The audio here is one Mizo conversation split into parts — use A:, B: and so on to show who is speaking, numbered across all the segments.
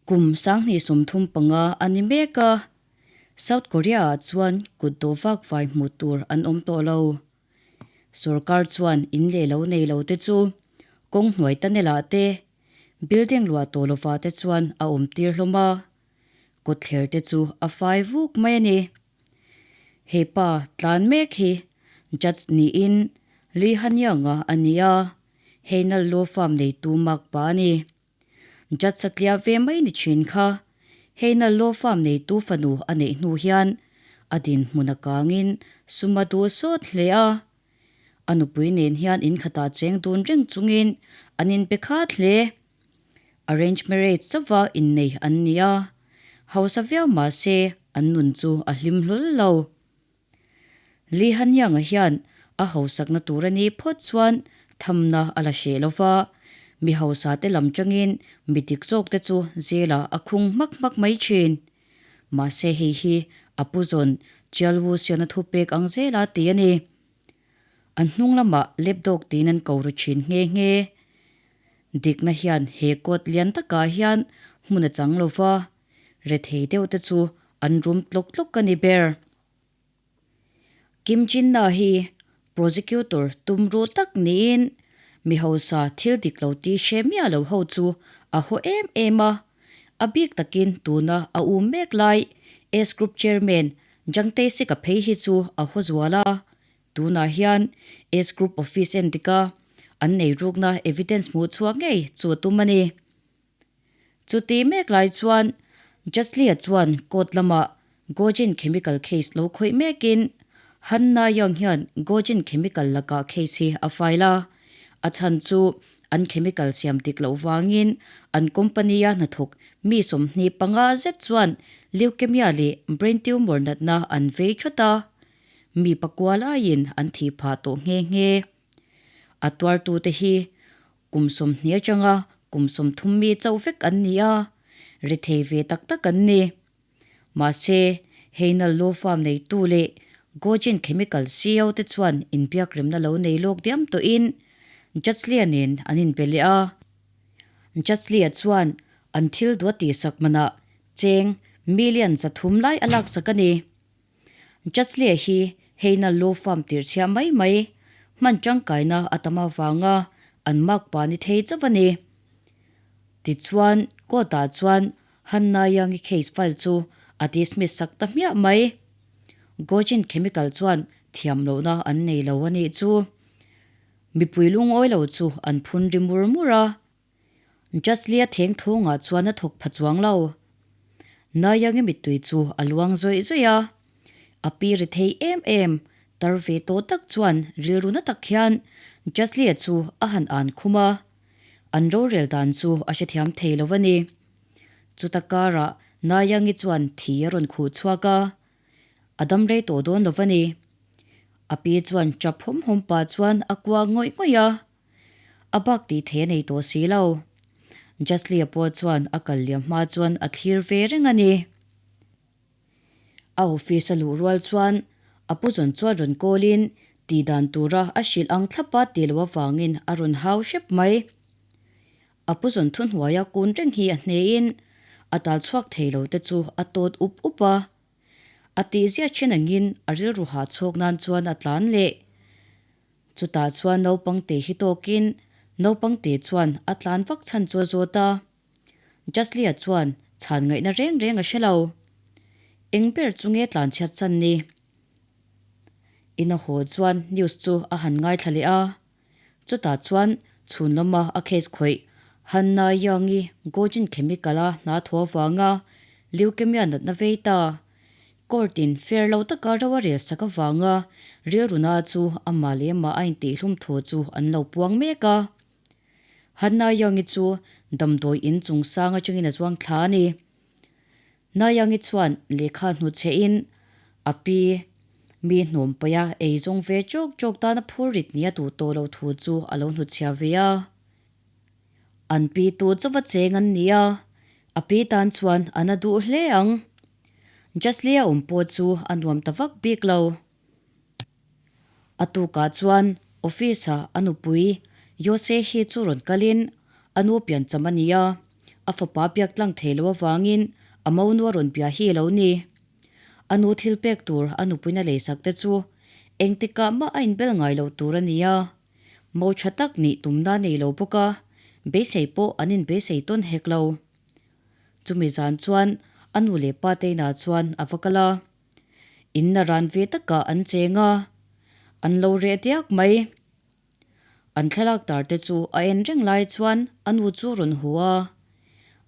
A: Kum 2035 a ni mek a, South Korea-ah chuan kut dawh vak vai hmuh tur an awm tawh lo. Sorkar chuan in leh lo nei lo te chu kawng hnuai tunnel-ah te, building luah tawh lovah te chuan a awm tir hlawm a, kawtthler te chu a fai vuk mai a ni. He pa tlan mek hi judge niin Lee Han-young-a a ni a, Heinal Law Firm neitu mak pa a ni. Judge satliah ve mai ni thin kha Heinal Law Firm neitu fanu a neih hnu hian a dinhmun a kangin sum a duh sawt hle a. A nupui nen hian in khatah cheng dun reng chungin an inpe khat hle. Arrange marriage chauha innei an ni a, hausa viau mah se an nun chu a hlim hlawl lo. Lee Han-young-a hian a hausakna tur a nih phawt chuan thamna a la hreh lo va, mi hausa te lam tangin mi dik zawk te chu zela a khung hmak hmak mai thin. Mahse hei hi a pu zawn Chial Wu Sian-a thupek ang zela ti a ni. An hnung lamah lapdog tiin an ko ru thin nghe nghe. Dikna hian he court lian takah hian hmun a chang lo va, rethei deuh te chu an rum tlawk tlawk a ni ber. Kim Chinna hi prosecutor tum ru tak niin mi hausa thil dik lo tih hre miah lo ho chu a haw em em a, a bik takin tuna a um mek lai S Group Chairman Jang Tae-sik-a phei hi chu a haw zual a, tunah hian S Group office endika an nei rukna evidence hmuh chhuak ngei chu a tum a ni. Chuti mek lai chuan Judge Lee-a chuan court lamah Gojin Chemical case lo khawih mekin Han Na-young hian Gojin Chemical lakah case hi a file a, a chhan chu an chemical siam dik loh vangin an company-a hnathawk mi 25 zet chuan leukemia leh brain tumor natna an vei thawt a, mi pakua laiin an thih phah tawh nghe nghe. A tuartute hi Kum 20 atanga kum 30 mi chauh vek an ni a, rethei ve tak tak an ni. Mahse, Heinal Law Firm neitu leh Gojin Chemical CEO te chuan inbiakremna lo nei lawk diam tawhin Judge Lee-a nen an inbe leh a. Judge Lee-a chuan an thil duh a tihsak manah cheng million 300 lai a laksak a ni. Judge Lee hi Heinal Law Firm tirhchhiah mai mai hman tangkaina a tam avanga an mark pa ni thei chauh a ni. Tichuan, court-ah chuan Han Na-young-i case file chu a dismiss sak ta hmiah mai. Gojin Chemical chuan thiam lohna an nei lo a nih chu. Mipui lungawi lo chu an phun ri mur mur a. Judge Lee-a theng thawngah chuan a thawk pha chuang lo. Naiangi mittui chu a luang zawih zawih a. A pi ri thei em em, tar ve tawh tak chuan rilru na tak hian Judge Lee-a chu a han an khum a. An rorel dan chu a hrethiam thei lo a ni. Chuta karah Naiangi chuan thi a rawn khuh chhuak a. A dam rei tawh dawn lo a ni. A pi chuan chap hawm hawm pah chuan a kuah ngawih ngawih a. A bak tih thei a nei tawh si lo. Jasli-a pawh chuan a kal liam hma chuan a thlir ve reng a ni. A office a luh rual chuan a pu zawn chuan rawn call-in tih dan tura a hrilh ang thlapa tih loh avangin a rawn hau hrep mai. A pu zawn thuhnuaia kun reng hi a hnehin a tal chhuak thei lo te chu a tawt up up a. A tihzia then angin a rilru hahchhawk nan chuan a tlan leh. Chutah chuan naupangte hi tawkin naupangte chuan a tlan vak chhan chu a zawt a. Jasli-a chuan chhan ngaihna reng reng a hre lo. Eng ber chu nge tlan chhiat chan ni? In a haw chuan news chu a han ngaithla leh a. Chutah chuan chhun lama a case khawih Hanna Young-i Gojin Chemical-a hna thaw avanga leukemia natna vei ta. Court in fair lo taka ro a rel sak avanga rilruna chu amah leh amah a intihhlum thu chu an lo puang mek a. Hanna Young-i chu damdawi in chung sang atangin a zuang thla a ni. Na Young-i chuan lehkha hnuchhe in a pi mi hnawm paih a ei zawng ve chawk chawk tan a phur rit nia duh tawh lo thu chu a lo hnuchhia ve a. An pi tu chauva cheng an ni a, a pi tan chuan a na duh hle ang. Jasli-a awm pawh chu a nuam ta vak bik lo. A tukah chuan office-ah a nupui Yose hi chu rawn kalin a nu piancham a ni a, A fapa biak tlang thei lo avangin a monu a rawn bia hi a lo ni. A nu thil pek tur a nupuina leisak te chu engtikah mah a inbel ngai loh tur a ni a. Mo tha tak nih tumna nei lo bawk a, beisei pawh an inbeisei tawn hek lo. Chumi zan chuan a nu leh pa te inah chuan a va kal a. Inna ran ve takah an cheng a, an lo reh diak mai. An thlalak tar te chu a en reng lai chuan a nu chu rawn hu a.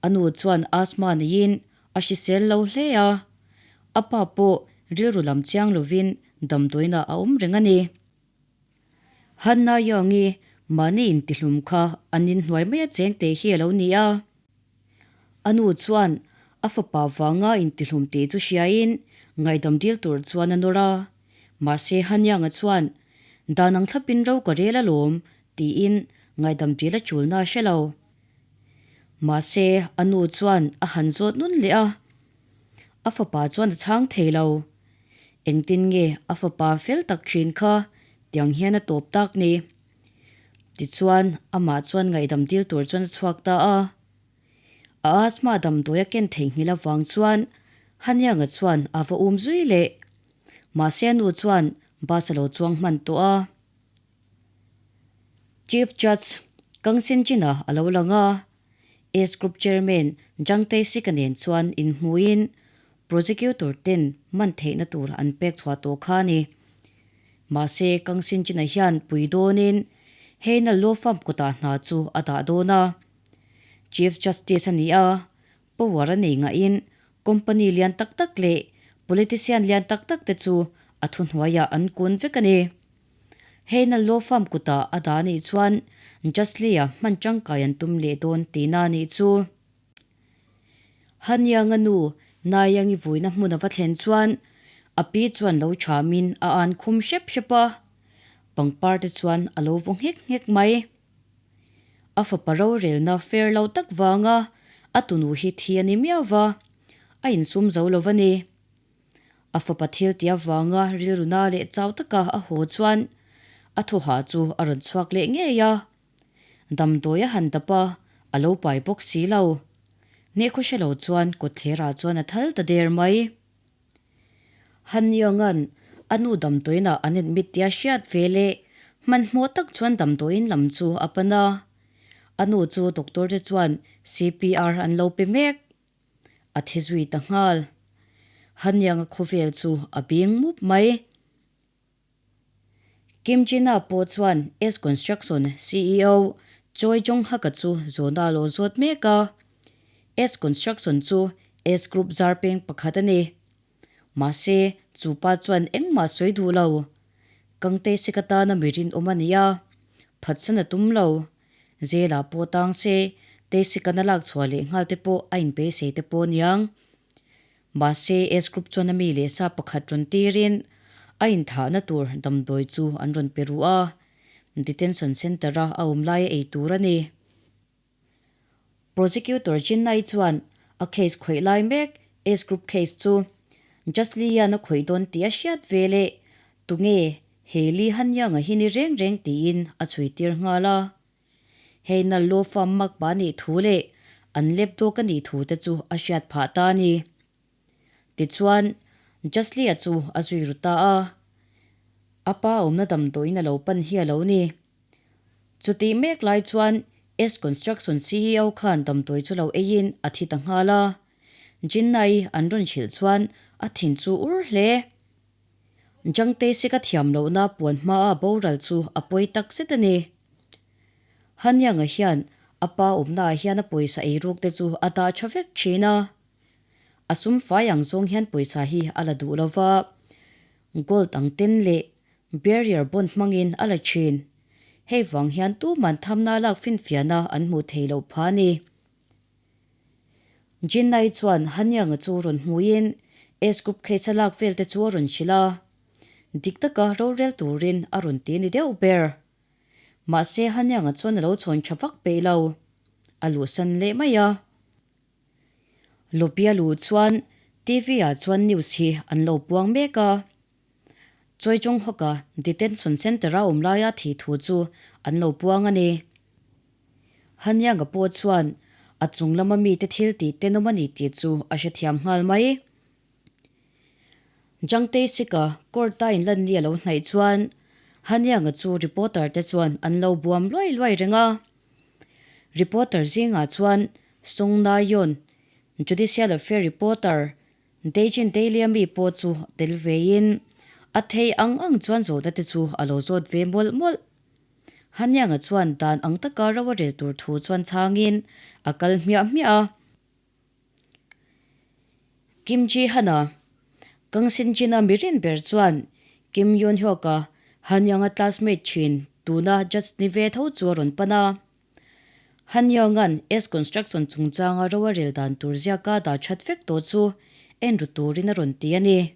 A: A nu chuan asthma neiin a hrisel lo hle a, a pa pawh rilru lam chiang lovin damdawiinah a awm reng a ni. Hanna Young-i mahni intihlum kha an inhnuai mai a cheng teh hi a lo ni a. A nu chuan a fapa vanga intihlum tih chu hriain ngaihdam dil tur chuan a nawr a. Mahse Hanyang-a chuan, Dan ang thlapin ro ka rel alawm, tiin ngaihdam dil a chulna a hre lo. Mahse a nu chuan a han zawt nun leh a. A fapa chuan a chhang thei lo. Engtin nge a fapa fel tak thin kha tiang hian a tawp tak ni? Tichuan, amah chuan ngaihdam dil tur chuan a chhuak ta a. A asthma damdawi a ken theihnghilh avang chuan Hanianga chuan a va um zui leh. Mahse a nu chuan bus a lo chuang hman tawh a. Chief Judge Kang Sin Jin-a a lo lang a. S Group Chairman Jang Tae-sik-a nen chuan inhmuin Prosecutor ten man theihna tur an pek chhuah tawh kha a ni. Mahse, Kang Sin Jin-a hian pui dawnin Heina Law Firm kutah hna chu a dah dawn a. Chief Justice a ni a, power a nei ngahin company lian tak tak leh politician lian tak tak te chu a thuhnuaiah an kun vek a ni. Heina Law Firm kutah a dah anih chuan Judge Lee-a hman tangkai an tum leh dawn tihna anih chu. Hanianga nu Naiangi vuina hmun a va thlen chuan a pi chuan lo thamin a an khum hrep hrep a, pangpar te chuan a lo vaw nghek nghek mai. A fapa rorelna fair lo tak vanga a tunu hi thi a ni miau va, a insum zo lo va ni. A fapa thil tia vanga rilru na leh chau taka a haw chuan a thuha chu a rawn chhuak leh ngei a. Damdawi a han dap a, a lo pai bawk si lo. Hnehkhaw hre lo chuan kawtthlerah chuan a thal ta der mai. Han Young-a'n a nu damdawiinah an admit tia hriat ve leh hmanhmawh tak chuan damdawiin lam chu a pan a. A nu chu doctor te chuan CPR an lo pe mek. A thi zui ta nghal. Han Young-a khawvel chu a bing mup mai. Kim Jin-a pawh chuan S Construction ceo Choi Jong-hak-a chu zawhna a lo zawt mek a. S Construction chu S Group zar peng pakhat a ni. Mahse, chu pa chuan engmah sawi duh lo. Kangtei sik atana mi rinawm a ni a, phatsan a tum lo. Zela pawh tang se, Teisikana lak chhuah leh nghal te pawh a inbeisei te pawh aniang. Mahse, S Group chuan a mi leh sa pakhat rawn tirin a inthahna tur damdawi chu an rawn pe ruh a, detention centre-a a awm laia ei tur a ni. Prosecutor Jinnai chuan a case khawih lai mek S Group case chu Judge Lee hian a khawih dawn tih a hriat ve leh tunge he Lee Han-young-a hi ni reng reng tiin a chhui tir nghal a. Hei nal law farm makpa a nih thu leh an lep dawk a nih thu te chu a hriat phah ta a ni. Tichuan, Juslie-a chu a zui ru ta a. A pa awmna damdawiin a lo pan hi a lo ni. Chutih mek lai chuan S Construction ceo khan damdawi chu lo eiin a thi ta nghal a. Jinnai an rawn hrilh chuan a thin chu ur hle. Jangte sika thiam lohna puan hmaa boral chu a pawi tak zet a ni. Hanyanga hian a pa awmnaah hian a pawisa eiruk te chu a dah tha vek thin a. A sum fai ang zawng hian pawisa hi a la duh lo va, gold ang ten leh barrier bond hmangin a la thin. Hei vang hian tuman thamna lak finfiahna an hmuh thei loh pha a ni. Jinnai chuan Hanyanga chu rawn hmuin S Group case a lak vel te chu a rawn hrilh a, dik taka rorel turin a rawn ti ni deuh ber. Mahse Hanyanga chuan a lo chhawn tha vak peih lo, a luhsan leh mai a. Lobby a luh chuan TV ah chuan news hi an lo puang mek a. Choi Jong Hawk-a detention centre-a awm laia thih thu chu an lo puang a ni. Hanyanga pawh chuan A chung lama mite thil tih tenawm a ni tih chu a hrethiam nghal mai. Jang Tae-sik-a court-a inlan ni a lo hnaih chuan Han Yang-a chu reporter te chuan an lo buam luai luai reng a. Reporter zingah chuan Song Na-yeon, Judicial Affair reporter, Daejin Daily-a mi pawh chu tel vein a thei ang ang chuan zawhna te chu a lo zawt ve mawlh mawlh. Han Yang-a chuan dan ang taka ro a rel tur thu chuan chhangin a kal hmiah hmiah a. Kim Ji Han-a, Kang Sin Jin-a mi rin ber chuan Kim Yoon Hyuk-a Han Yang-a classmate thin tuna judge ni ve tho chu a rawn pan a. Han Young-a'n S Construction chungchanga ro a rel dan tur ziaka dah that vek tawh chu en ru turin a rawn ti a ni.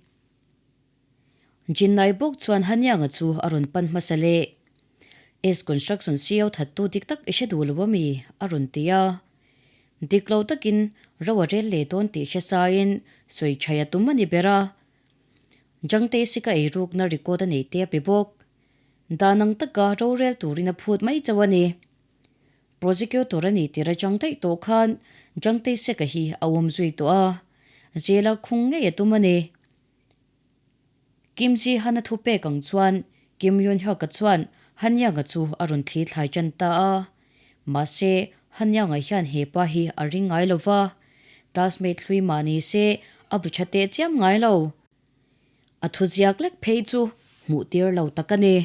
A: Jinnai bawk chuan Han Young-a chu a rawn pan hmasa leh. S Construction CEO thattu dik tak i hre duh lo a mi? a rawn ti a. Dik lo takin ro a rel leh dawn tih hre sain sawi thaih a tum a ni ber a. Jangte sika eirukna record a neih te a pe bawk. Dan ang taka rorel turin a phut mai chauh a ni. Prosecutor a ni tir atang daih tawh khan Jangte Seka hi a awm zui tawh a, zela khung ngei a tum a ni. Kim Ji Han a thu pek ang chuan Kim Yoon Hyuk-a chuan Han Yang-a chu a rawn thli thlai tan ta a. Mahse, Han Yang-a hian he pa hi a ring ngai lo va, classmate hlui mah ni se a bu tha teh chiam ngai lo. A thuziak lek phei chu hmuh tir lo tak a ni.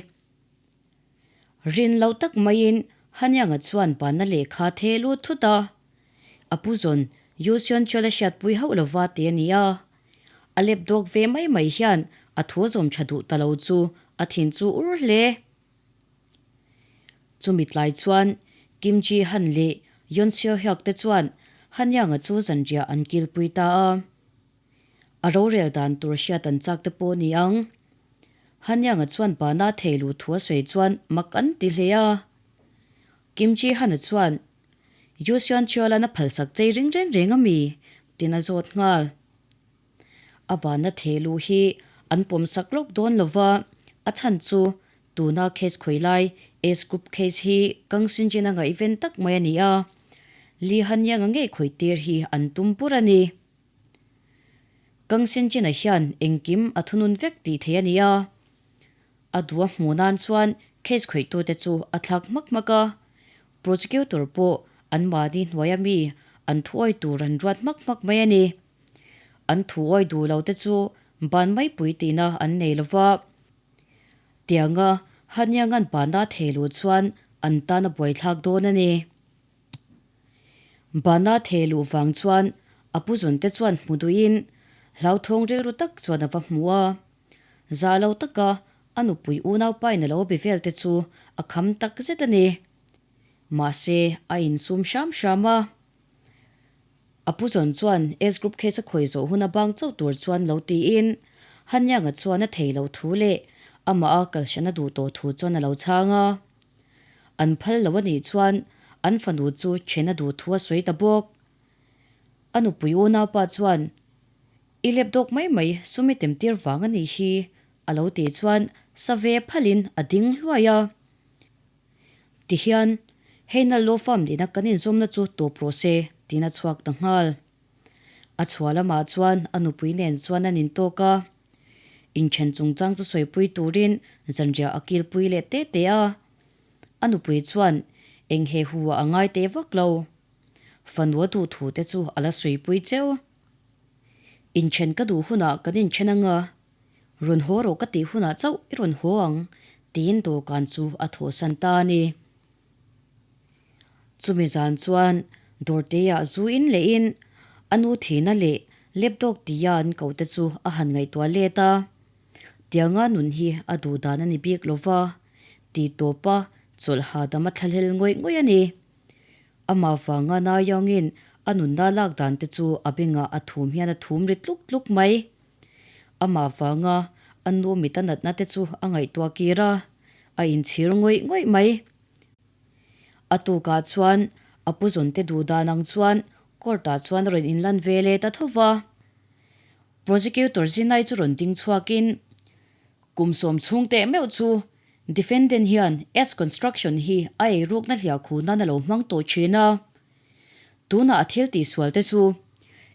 A: Rin lo tak maiin Hanyanga chuan banna lehkha the lut thut a. A pu zawn Yu Seon Chol a hriatpui hauh lova ti a ni a. A lep dawk ve mai mai hian a thu zawm tha duh ta lo chu a thin chu ur hle. Chumi tlai chuan Kim Ji Han leh Yeon Seo Hyuk te chuan Hanyanga chu zanriah an kilpui ta a. A rorel dan tur hriat an chak te pawh ni ang. Hanyanga chuan bana thei luh thu a sawi chuan mak an ti hle a. Kim Ji Han-a chuan, Yu Seon Cheol-a'n a phalsak chei ring reng reng a mi? tiin a zawt nghal. A bana thei luh hi an pawmsak lawk dawn lo va, a chhan chu tuna case khawi lai Ace Group case hi Kang Shin Jin-a ngaihven tak mai a ni a, Lee Han-yang-a ngei khawi tir hi an tum bur a ni. Kang Senchina hian engkim a thunun vek tih thei a ni a. A duh a hmuh nan chuan case khawihtute chu a thlak hmak hmak a. Prosecutor pawh anmahni hnuaia mi an thuawi tur an ruat hmak hmak mai a ni. An thuawi duh lo te chu ban maipui tihna an nei lo va. Tianga Haniangan bana thei luh chuan an tan a buaithlak dawn a ni. Bana theh luh vang chuan a pu zawn te chuan hmu duhin hlauthawng rilru tak chuan a va hmu a. Zah lo taka a nupui unaupa in a lo be vel te chu a kham tak zet a ni. Mahse a insum hram hram a. A pu zawn chuan S group case a khawi zawh hun a bang chauh tur chuan lo tiin Hanyanga chuan a thei lo thu leh amah a kalhran a duh tawh thu chuan a lo chhang a. An phal lo a nih chuan an fanu chu then a duh thu a sawi ta bawk. A nupui unaupa chuan, I lep dawk mai mai, sum i tem tir vang a nih hi, a lo tih chuan sa ve phalin a ding hluai a. Tihian, hei nal law farm nihna kan inzawmna chu tawp rawh se, tiin a chhuak ta nghal. A chhuah lamah chuan a nupui nen chuan an intawk a. Inthen chungchang chu sawipui turin zanriah a kilpui leh te te a. A nupui chuan eng he hu ah a ngai teh vak lo. Fanu a duh thu te chu a la sawipui cheu. Inthen ka duh hunah kan inthen anga, rawn haw rawh ka tih hunah chauh i rawn haw ang, tiin dawhkan chu a thawhsan ta a ni. Chumi zan chuan Dawrteia zu in leh in a nu thihna leh laptop tia an koh te chu a han ngaihtuah let a. Tianga nun hi a duh dan a ni bik lo va, tih tawp a chawlh hahdam a thlahlel ngawih ngawih a ni. Amah vanga Nayoungin a nunna lak dan te chu a bengah a thum hian a thum ri tluk tluk mai. Amah vanga a nu mit a natna te chu a ngaihtuah kir a, a inchhir ngawih ngawih mai. A tukah chuan a pu zawnte duh dan ang chuan court ah chuan a rawn inlan ve leh ta tho va. Prosecutor Zinai chu rawn ding chhuakin, Kum sawm chhung teh meuh chu defendant hian S Construction hi a eirukna hliah khuh nan a lo hmang tawh thin a. Tuna a thil tihsual te chu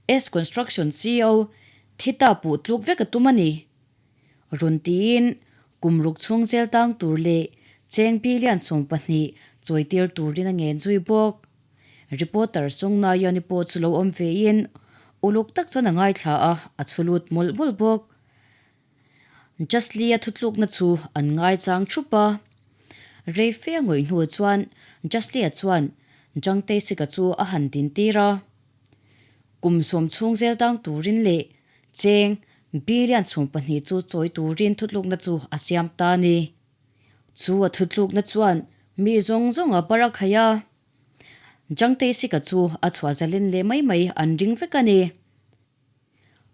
A: S Construction CO thi ta puh tluk vek a tum a ni. Rawn tiin kum ruk chhung zel tang tur leh cheng billion 12 chawitir turin a ngen zui bawk. Reporter Songnayan-i pawh chu lo awm vein uluk tak chuan a ngaithla a, a chhu lut mawlh mawlh bawk. Jasli-a thutlukna chu an ngaichang thup a. Rei fe a ngawih hnu chuan Jasli-a chuan Jang Tae-sik-a chu a han dintir a. Kum sawm chhung zel tang turin leh cheng billion 12 chu chawi turin thutlukna chu a siam ta a ni. Chu a thutlukna chuan mi zawng zawng a bar a khaih a. Jang Tae-sik-a chu a chhuah zalen leh mai mai an ring vek a ni.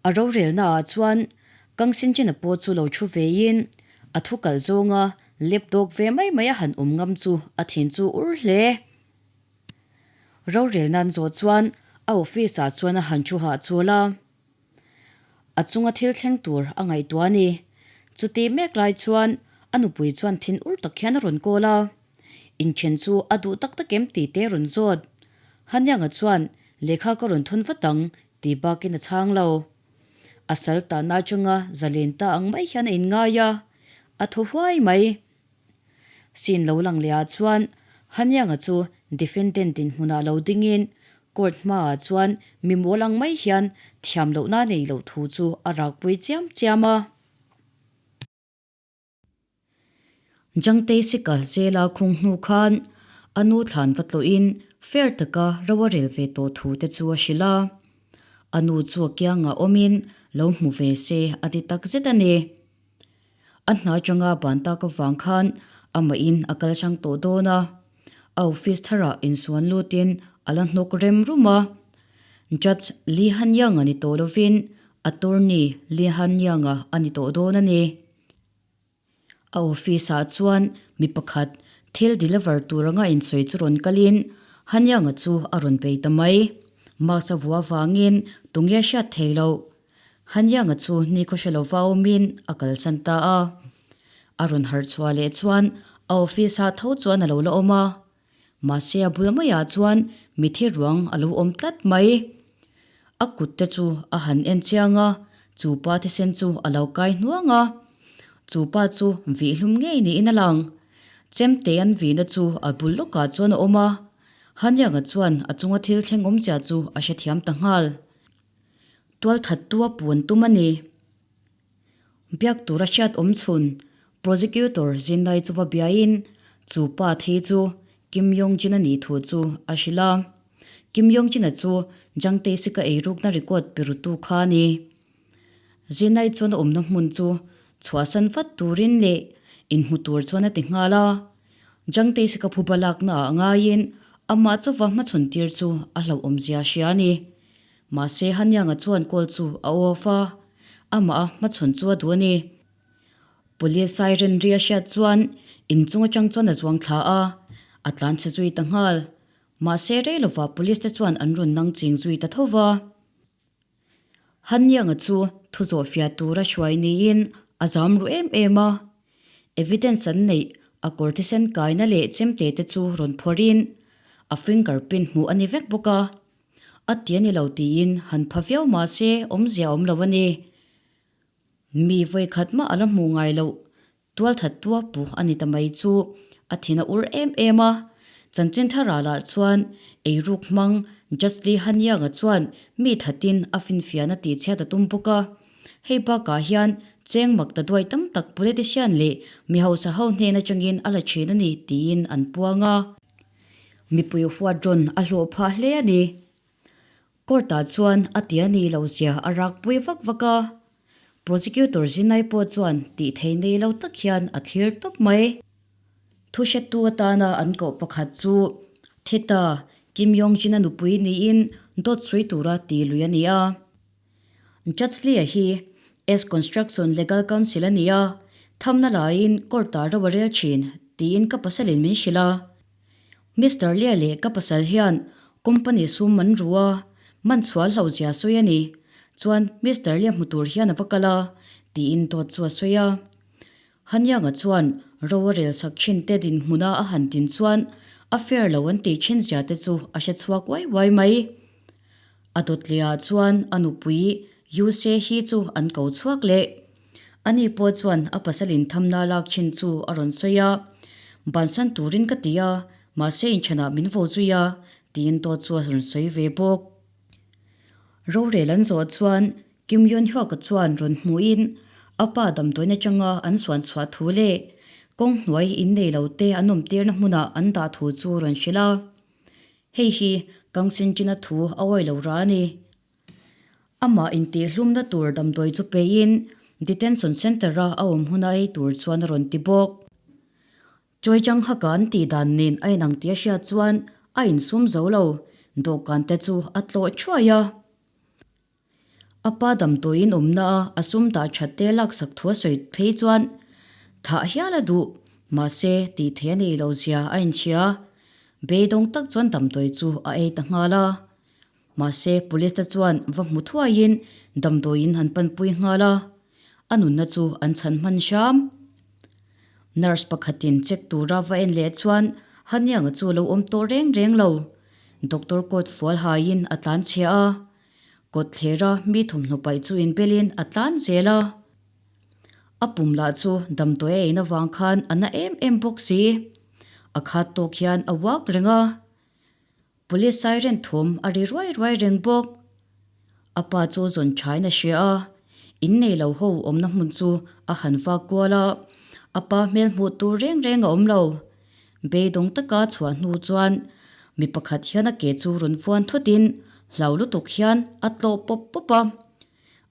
A: A rorelnaah chuan Kang Sinchina pawh chu lo thu vein a thu kalh zawnga lep dawk ve mai mai a han awm ngam chu a thin chu ur hle. Rorelna'n zawh chuan a office ah chuan a han thu hahchawl a. A chunga thil thleng tur a ngaihtuah a ni. Chuti mek lai chuan a nupui chuan thin ur tak hian a rawn kawl a. Inthen chu a duh tak tak em tih te rawn zawt. Hanyanga chuan lehkha ka rawn thawn vat ang tih bakin a chhang lo. A sal tahna atanga zalen ta ang mai hian a inngai a, a thaw huai mai. Scene lo lang leh ah chuan Hanyanga chu defendant dinhmunah lo dingin court hmaah chuan mi mawl ang mai hian thiam lohna nei loh thu chu a rakpui chiam chiam a. Jangtei Sika zela khung hnu khan a nu thlan va tlawhin fair taka ro a rel ve tawh thu te chu a hrilh a. A nu chu a kiangah awmin lo hmu ve se a ti takzet a ni. A hna atanga ban tak avang khan amahin a kal hrang tawh dawn a. A office tharah insuan lutin a la hnawk rem rum a. Judge Lee Han Yang-a ni tawh lovin Attorney Lee Han Yang-a a ni tawh dawn a ni. A office ah chuan mi pakhat thil deliver tur anga insawi chu rawn kalin Hanyanga chu a rawn bei ta mai. Mask a vuah avangin tunge a hriat thei loh. Hanyanga chu nikhaw hre lova awmin a kalsan ta a. A rawn harh chhuah leh chuan a office ah tho chuan a lo la awm a. Mahse a bul maiah chuan mithi ruang a lo awm tlat mai. A kut te chu a han en chiang a, chu pa thisen chu a lo kai hnuang a. Chu pa chu vihhlum ngei niin a lang. Chemte an vihna chu a bul lawkah chuan a awm a. Hanyanga chuan a chunga thil thleng awmzia chu a hrethiam ta nghal. Tualthattu a puan tum a ni. Biak tura hriat awm chhun Prosecutor Zinlai chu va biain chu pa thi chu Kim Yong Jin a nih thu chu a hrilh a. Kim Yong Jin a chu Jang Tae-sik a eirukna record pe rutu kha a ni. Zinlai chuan a awmna hmun chu chhuahsan vat turin leh inhmu tur chuan a ti nghal a. Jang Tae-sik a phuba lakna ah ngaiin amah chauva hmachhawn tir chu a hlauhawmzia hria a ni. Mahse Hanyanga chuan call chu a off a, amah a hmachhawn chu a duh a ni. Police siren ri a hriat chuan inchung atang chuan a zuang thla a, a tlan chhe zui ta nghal. Mahse rei lovah police te chuan an rawn nang ching zui ta tho va. Hanyanga chu thu zawh fiah tura hruai niin a zam ru em em a. Evidence an neih a kawr thisen kaina leh chemte te chu rawn phawrhin a fingerprint hmuh a ni vek bawk a. A ti a ni lo tiin han pha viau mah se awmzia a awm lo a ni. Mi vawikhat mah a la hmuh ngai loh tualthat tua pu a ni ta mai chu a thin a ur em em a. Chanchin thar ah lah chuan eiruk hmang Judge Lee Han-young-a chuan mi thatin a finfiahna tihchhiat a tum bawk a. Hei bakah hian cheng mak ta duai tam tak politician leh mi hausa ho hnen atangin a la thin a ni tiin an puang a. Mipui huat rawn a hlawh phah hle a ni. Court ah chuan a ti a nih loh zia a rak pui vak vak a. Prosecutor Zinai pawh chuan tih thei nei lo tak hian a thlir tawp mai. Thuhretu atana an koh pakhat chu Theta Kim Yong Jin-a nupui niin dawt sawi tura ti lui a ni a. Judge Lee-a hi S Construction Legal Counsel a ni a, thamna laiin court-ah ro a rel thin tiin ka pasalin min hrilh a. Mister Lee-a leh ka pasal hian company sum an ru a, man chhuah hlo zia sawi a ni. Chuan Mister Lee-a hmu tur hian a va kal a, tiin dawt chu a sawi a. Hanyanga chuan ro a rel sak thin te dinhmuna a han tin chuan A fair lo an tih thin zia te chu a hre chhuak uai uai mai. A dawtliah chuan a nupui Yu Se Hi chu an ko chhuak leh. Ani pawh chuan a pasal in thamna lak thin chu a rawn sawi a, Bansan turin ka ti a, mahse inthenah min vo zui a, tiin dawt chu a rawn sawi ve bawk. Rorel an zawh chuan Kim Yun Hyuk-a chuan rawn hmuhin a pa damdawiin atanga an suan chhuah thu leh kawng hnuai in nei lo te an awm tirna hmunah an dah thu chu rawn hrilh a. Hei hi Kang Sin Jin-a thu a awi lo ra a ni. Amah intihhlumna tur damdawi chu peiin Detention Centre-a a awm huna ei tur chuan a rawn ti bawk. Chawi chang haka an tih dan nen a inang tih a hriat chuan a insum zo lo, dawhkan te chu a tlawh thuai a. A pa damdawiin awmna a a sum dah that te laksak thu a sawi phei chuan thah hial a duh, mahse tih theih a nei lo zia a inchhia. Beidawng tak chuan damdawi chu a ei ta nghal a. Mahse police te chuan va hmu thuaiin damdawiin an panpui nghal a, a nunna chu an chhan hman hram. Nurse pakhatin check tura va en leh chuan Hanianga chu a lo awm tawh reng reng lo. Doctor coat fual haiin a tlan chhia a, kawt thlera mi thawmhnaw paih chu inbelin a tlan zel a. A pum lah chu damdawi a ein avang khan a na em em bawk si. A khat tawk hian a uak reng a. Police siren thawm a ri ruai ruai reng bawk. A pa chu zawn thain a hria a, in nei lo ho awmna hmun chu a han vak kual a, a pa hmel hmuh tur reng reng a awm lo. Beidawng taka chhuah hnu chuan mi pakhat hian a ke chu rawn vuan thutin hlau lutuk hian a tlawh pawp pawp a.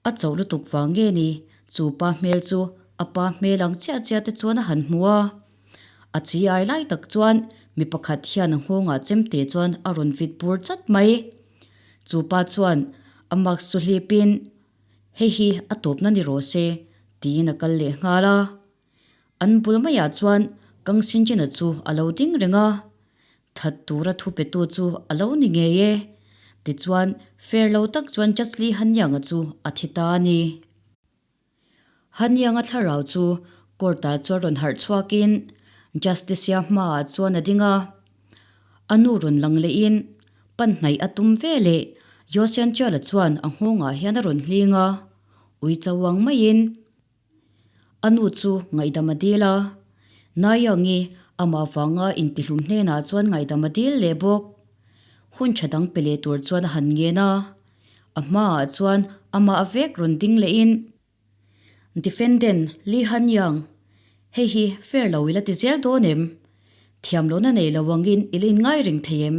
A: A chauh lutuk vang nge ni, chu pa hmel chu a pa hmel ang chiah chiah te chuan a han hmu a. A chi ai lai tak chuan mi pakhat hian a nghawngah chemte chuan a rawn vit bur chat mai. Chu pa chuan a mask chu hlipin, Hei hi a tawpna ni rawh se, tiin a kal leh nghal a. An bul maiah chuan Kang Sinjina chu a lo ding reng a. That tura thu petu chu a lo ni ngei e. Tichuan, fair lo tak chuan Judge Lee Hanyang-a chu a thi ta a ni. Hanyang-a thlarau chu court-ah chuan rawn harh chhuakin Justice-a hmaah chuan a ding a. A nu rawn lang lehin pan hnaih a tum ve leh Yosian Chiala chuan a nghawngah hian a rawn hling a, ui cho ang maiin. A nu chu ngaihdam a dil a, Nayangi amah vanga intihlum hnenah chuan ngaihdam a dil leh bawk. Hun tha dang pe leh tur chuan a han ngen a, a hmaah chuan amah vek rawn ding lehin, Defendant Lee Han Yang, hei hi fair lo ila ti zel dawn em? Thiam lohna nei lo angin i la inngai reng thei em?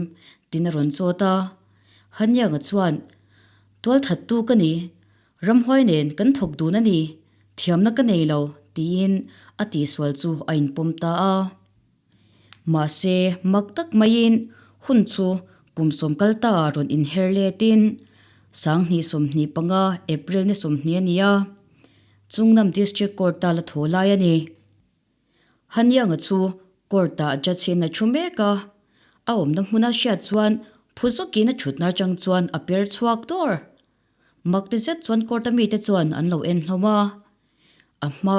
A: tiin a rawn zawt a. Han Yang-a chuan, Tualthattu ka ni, Ramhuai nen kan thawk dun a ni, thiamna ka nei lo, tiin a tihsual chu a inpawm ta a. Mahse, mak tak maiin hun chu kum sawm kal ta rawn inher letin Sanghnih 25 April ni 20 a ni a, Chungnam District Court-a la thaw lai a ni. Hanianga chu court-ah judge in a thu mek a, a awmna hmuna hriat chuan phu zawkin a thutna atang chuan a per chhuak dawr. Mak ti zet chuan court-a mite chuan an lo en hlawm a, a hma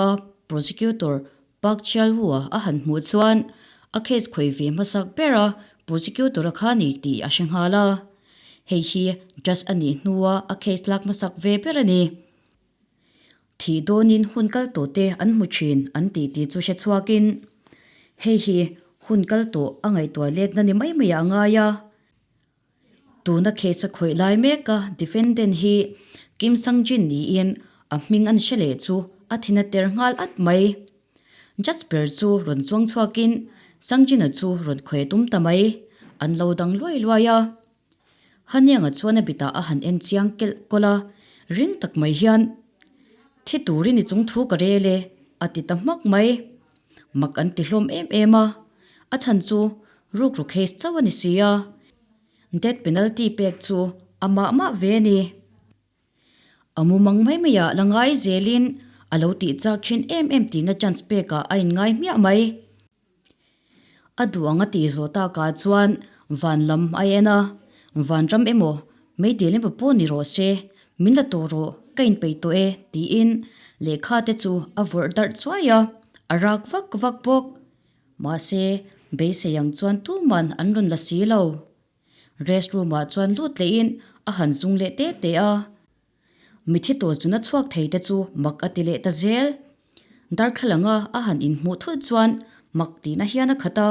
A: prosecutor Park Chialhu-a a han hmuh chuan a case khawih ve hmasak ber a prosecutor-a kha ni tih a hre nghal a, hei hi judge a nih hnua a case lak hmasak ve ber a ni. Thih dawnin hun kal tawh te an hmu thin an tih tih chu hre chhuakin hei hi hun kal tawh a ngaihtuah letna ni mai maiah a ngai a. Tuna case a khawih lai meka defendant hi Kim Sang Jin niin a hming an hre leh chu a thin a ter nghal at mai. Judge ber chu rawn chuang chhuakin Sang Jin-a chu rawn khawih tum ta mai. An lo dang luai luai a. Hanianga chuan a bitah a han en chiang kelh kawlh a, ring tak mai hian, Thi turin i chung thu ka rel e, a ti ta hmak mai. Mak an ti hlawm em em a, a chhan chu rukru case chauh a ni si a, death penalty pek chu a mah mah ve a ni. A mumang mai maiah la ngai zelin a lo tih chak thin em em tihna chance pekah a inngai hmiah mai. A duh ang a tih zawh takah chuan van lam a en a, Vanram emaw, meidil emaw pawh ni rawh se, min la tawh rawh, ka inpeih tawh e, tiin lehkha te chu a vawrh darh chuai a, a rak vak vak bawk. Mahse, Beisei ang chuan tuman an rawn la si lo. Rest room ah chuan lut lehin a han zung leh te te a. Mithi tawh zuna chhuak thei te chu mak a ti leh ta zel. Darthlalanga a han inhmuh thut chuan mak tihna hian a khat a.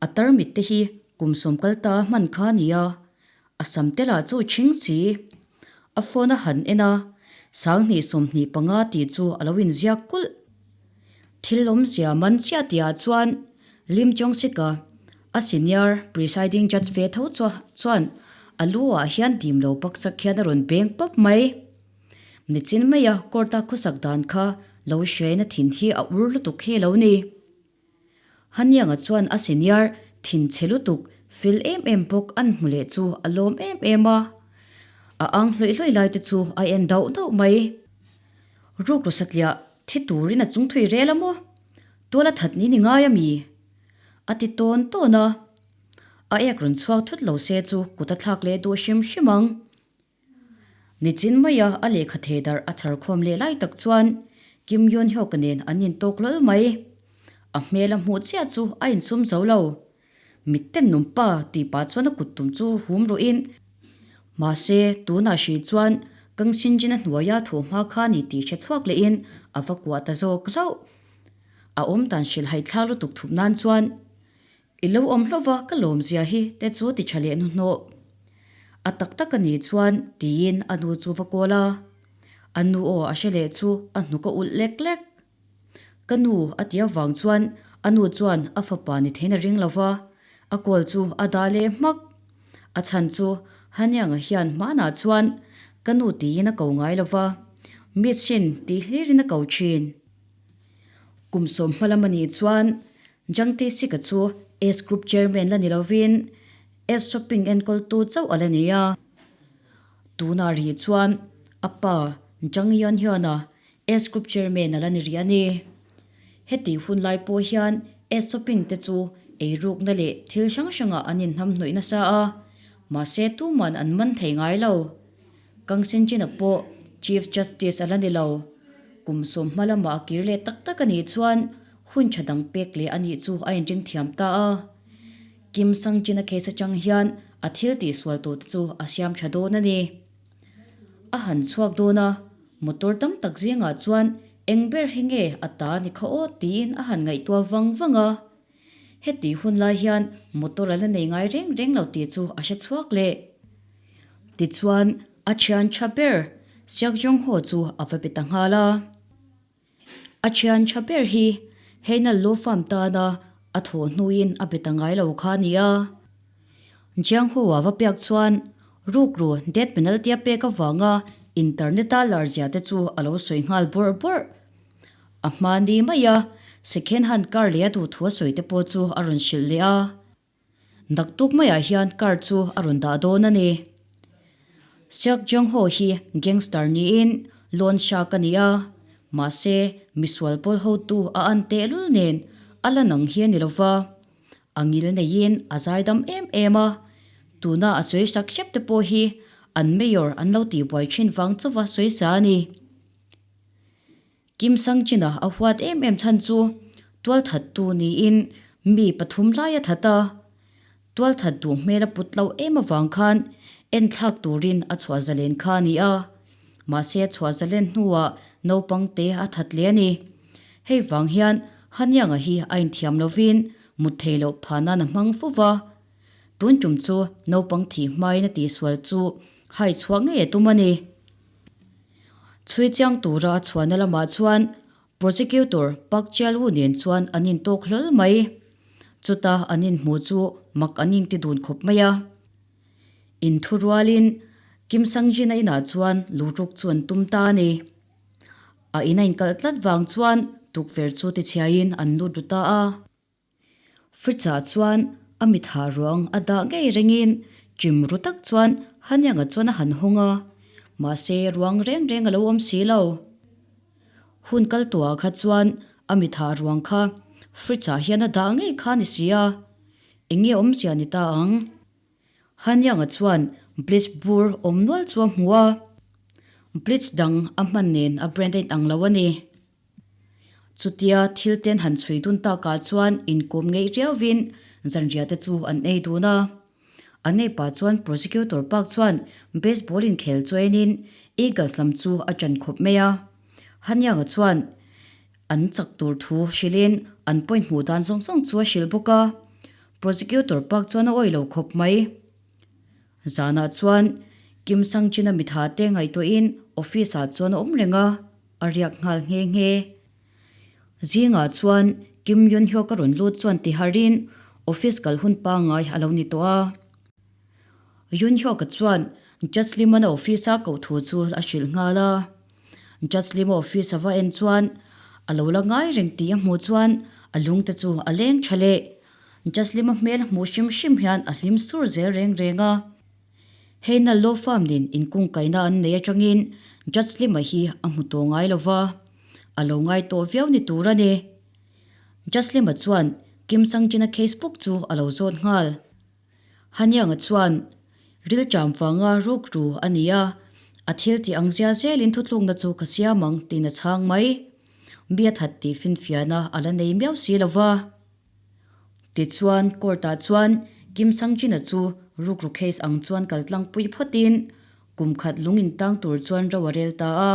A: A tarmit te hi kum sawm kal ta hman kha a ni a, a sam te lah chu chhing si. A phone a han en a, 20 25 tih chu a lo inziak kulh. Thil awmzia man chiah tihah chuan Lim Chong Sik-a, a senior presiding judge ve tho chuan a lu ah hian dim lo paksak hian a rawn beng pawp mai. Nichin maia court-a khawsak dan kha lo hriaina thin hi a ur lutuk hi lo ni. Hanianga chuan a senior thinchhe lutuk fel em em bawk an hmu leh chu a lawm em em a, a ang hlawih hlawih lai te chu a en dauh dauh mai. Rukru satliah thi turin a chung thui rel a maw? Tual a that ni ni ngai a mi? A ti tawn tawn a, a ek rawn chhuak thut lo se chu kut a thlak leh duh hrim hrim ang. Nichin maia a lehkha thei darh a chhar khawm leh lai tak chuan Kim Yoon Hyuk nen an intawk hlawl mai. A hmel a hmuh chiah chu a insum zo lo. Mitten numpa tih pah chuan a kut tum chu hum ruhin, Mahse, tunah hri chuan Kang Shin Jin a hnuaia thu hma kha ni tih hre chhuak lehin a va kuah ta zawk hlauh. A awm dan hrilhhaih thlak lutuk thup nan chuan I lo awm hlauh va ka lawm zia hi te chu ti tha leh hnuhnawh. A tak tak a nih chuan tiin a nu chu va kawl a. A nu aw a hre leh chu a hnuk a ulh lek lek. Ka nu a ti avang chuan a nu chuan a fapa ni theiin a ring lo va, a kawl chu a dah leh hmak. A chhan chu Hanianga hian hmanah chuan ka nu tiin a ko ngai lo va, Miss-in tih hlirin a ko thin. Kum sawm hma lam a nih chuan Jangte Sika chu S Group Chairman la ni lovin S Shopping enkawltu chauh a la ni a. Tunah rih chuan a pa Jang Yeon Hyun-a S Group Chairman a la ni rih a ni. Hetih hun lai pawh hian S Shopping te chu eirukna leh thil hrang hrangah an inhnamhnawih nasa a, mahse tuman an man thei ngai lo. Kang Senjin-a pawh Chief Justice a la ni lo. Kum sawm hma lamah a kir leh tak tak a nih chuan hun tha dang pek leh a nih chu a inring thiam ta a. Kim Sang-jin-a case atang hian a thil tihsual tawh te chu a siam tha dawn a ni. A han chhuak dawn a, motor tam tak zingah chuan eng ber hi nge a ta ni kha aw tiin a han ngaihtuah vang vang a. Heti hun lai hian motor a la nei ngai reng reng lo tih chu a hre chhuak leh. Tichuan, a thian tha ber Seok Jong Ho chu a va be ta nghal a. A thian tha ber hi Heinal Law Firm tana a thawh hnuin a be ta ngai lo kha a ni a. Jiang Ho-a va piak chuan rukru death penalty a pek avanga internet-a lar zia te chu a lo sawi nghal bawrh bawrh. A hma ni maia second hand car lei a duh thu a sawi te pawh chu a rawn hrilh leh a. Naktuk maiah hian car chu a rawn dah dawn a ni. Seok Jong Ho hi gangster niin loan shark a ni a, mahse misual pawl hotu a an tehlul nen a la nang hi a ni lova. A ngil neiin a zaidam em em a, tuna a sawi sak hrep te pawh hi an mayor an lo tihbuai thin vang chauva sawi sa a ni. Kim Sang-Jin-a a huat em em chhan chu tualthattu niin mi pathum lai a that a, tualthat duh hmel a put loh em avang khan enthlak turin a chhuah zalen kha a ni a, mahse a chhuah zalen hnuah naupang te a that leh a ni. Hei vang hian Hanianga hi a inthiam lovin mut thei loh phah nan a hmang fo va, tun tum chu naupang thih hmain a tihsual chu hai chhuah ngei a tum a ni. Chhui chiang tura a chhuahna lamah chuan Prosecutor Park Chial-woo nen chuan an intawk hlawl mai. Chuta an inhmuh chu mak an inti dun khawp mai a. Inthu rualin Kim Sang-jin-a inah chuan luhruk chu an tum ta a ni. A in a inkalh tlat vang chuan tukverh chu tichhiaiin an lut ru ta a. Fritz-a chuan a mitha ruang a dah ngei rengin chim ru tak chuan Hanianga chuan a han hawng a, mahse ruang reng reng a lo awm si lo. Hun kal tuah kha chuan a mitha ruang kha Fritz-a hian a dah ngei kha a ni si a, eng nge awmzia ni ta ang? Hanianga chuan bleach bur awm nual chu a hmu a, bleach dang a hman nen a brand a inang lo a ni. Chutia thil ten han chhui dun takah chuan inkawm ngeih riauvin zanriah te chu an ei dun a. An ei pah chuan Prosecutor Park chuan baseball inkhel chu enin Eagles lam chu a ṭan khawp mai a. Hanyang-a chuan an chak tur thu hrilhin an point hmuh dan zawng zawng chu a hrilh bawk a. Prosecutor Park chuan a awih lo khawp mai. Zanah chuan Kim Sang-Jin-a mitha te ngaihtuahin office-ah chuan a awm reng a, a riak nghal nghe nghe. Zingah chuan Kim Yun-hyuk a rawn lut chuan ti harin office kal hun pangngai a lo ni tawh a. Yun-hyuk-a chuan Judge Lim-a'n a office-a koh thu chu a hrilh nghal a. Judge Lim-a office a va en chuan a lo la ngai reng tih a hmuh chuan a lungte chu a leng tha leh. Judge Lim-a hmel a hmuh hrim hrim hian a hlim sur zel reng reng a. Hei nal law farm nen inkungkaina an nei atangin Judge Lima hi a hmu tawh ngai lo va, a lo ngai tawh viau ni tur a ni. Judge Lima chuan Kim Sang-jin-a case book chu a lo zawt nghal. Hanyang-a chuan, Rilṭam vanga rukru a ni a, a thil tih ang zia zelin thutlukna chu ka siam ang tiin a chhang mai. Mi a that tih finfiahna a la nei miau si lo va. Tichuan, court-ah chuan Kim Sang-jin-a chu rukru case ang chuan kal tlangpui phawtin kum khat lung intang tur chuan ro a rel ta a.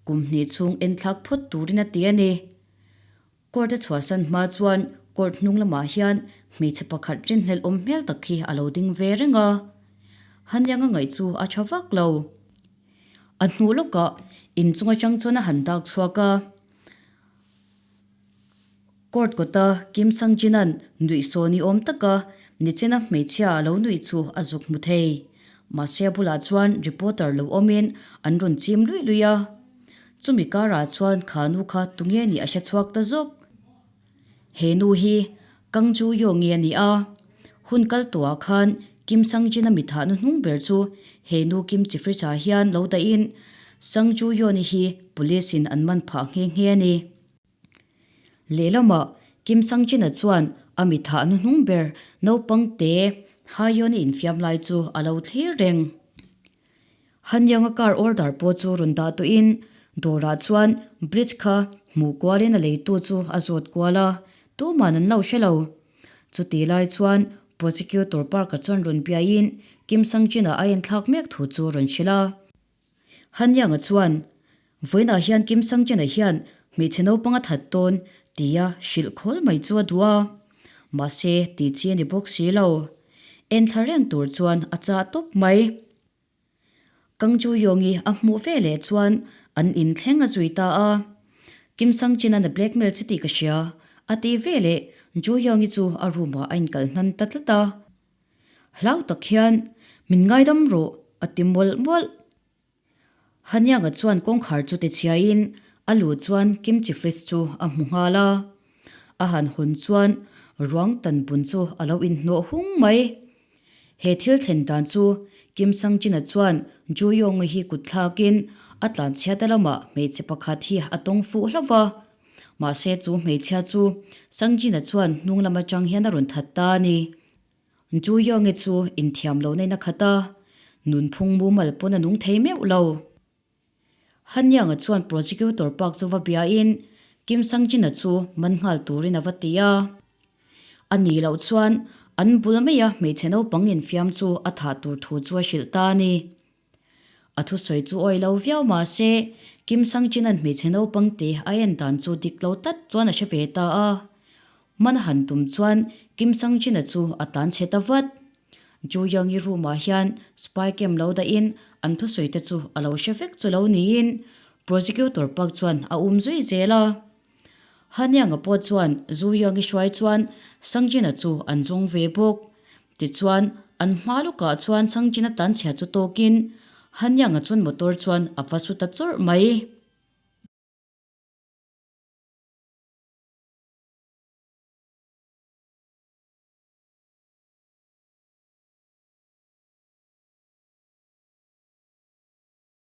A: Kum hnih chhung enthlak phawt turin a ti a ni. Court a chhuahsan hma chuan court hnung lamah hian hmeichhe pakhat rinhlelh awm hmel tak hi a lo ding ve reng a. Hanyang-a ngaih chu a tha vak lo. A hnu lawkah inchung atang chuan a han dak chhuak a. Court kawta Kim Sang-jin-a'n nuih saw ni awm taka nichina hmeichhia a lo nuih chu a zuk hmu thei. Mahse a bulah chuan reporter lo awmin an rawn chim luih luih a. Chumi karah chuan kha nu kha tunge nih a hre chhuak ta zawk. He nu hi Kang Ju Yong-i a ni a. Hun kal tawhah khan Kim Sang-jin-a mithah nu hnung ber chu he nu Kim Chifricha hian lo dahin Sang Ju Yong-i hi police-in an man phah nghe nghe a ni. Lehlamah Kim Sang-jin-a chuan a mithah hnuhnung ber naupang te Ha-yeon-i infiam lai chu a lo thlir reng. Han-young-a car order pawh chu rawn dah tawhin dawrah chuan bridge kha hmuh kualin a leitu chu a zawt kual a, tuman an lo hre lo. Chutih lai chuan Prosecutor Park-a chuan rawn biaiin Kim Sang-jin-a a enthlak mek thu chu rawn hrilh a. Hanyang-a chuan, Vawiinah hian Kim Sang-jin-a hian hmeichhe naupang a that dawn tia hrilh khawl mai chu a duh a. Mahse, tih chi a ni bawk si lo. Enthla reng tur chuan a chah tawp mai. Kang Ju-yong-i a hmuh ve leh chuan an inthleng a zui ta a. Kim Sang-jin-a'n a blackmail che tih ka hria, a ti ve leh Ju-yong-i chu a room-ah a inkalh hnan ta tlat a. Hlau tak hian min ngaidam rawh a ti mawlh mawlh. Hanyang-a chuan kawngkhar chu ti chhiain a lu chuan kimchi fridge chu a hmu nghal a. A han hawn chuan ruang tan bun chu a lo inhnawh hung mai. He thil thlen dan chu Kim Sang-jin-a chuan Ju Yong-i hi kut thlakin a tlanchhiat a lamah hmeichhe pakhat hi a tawng fuh hlauh va. Mahse chu hmeichhia chu Sangjina chuan hnung lam atang hian a rawn that ta a ni. Ju Yongi chu inthiam lo nain a khat a, nunphung mumal pawn a nung thei meuh lo. Han Yang-a chuan Prosecutor Park chu va biain Kim Sangjina chu man nghal turin a va ti a. A nih loh chuan an bul maia hmeichhe naupang infiam chu a thah tur thu chu a hrilh ta a ni. A thusawi chu awi lo viau mah se, Kim Sang-jin-a'n hmeichhe naupang te a en dan chu dik lo tlat chuan a hre ve ta a. Hman a han tum chuan Kim Sang-jin-a chu a tlan chhe ta vat. Ju Young-i room-ah hian spy cam lo dahin an thusawi te chu a lo hre vek chu lo niin Prosecutor Park chuan a um zui zel a. Hanianga pawh chuan Zu Young-i hruai chuan Sang-jin-a chu an zawng ve bawk. Tichuan, an hma lawkah chuan Sangjina tanchhia chu tawkin Hanyanga chuan motor chuan a va su ta chawrh mai.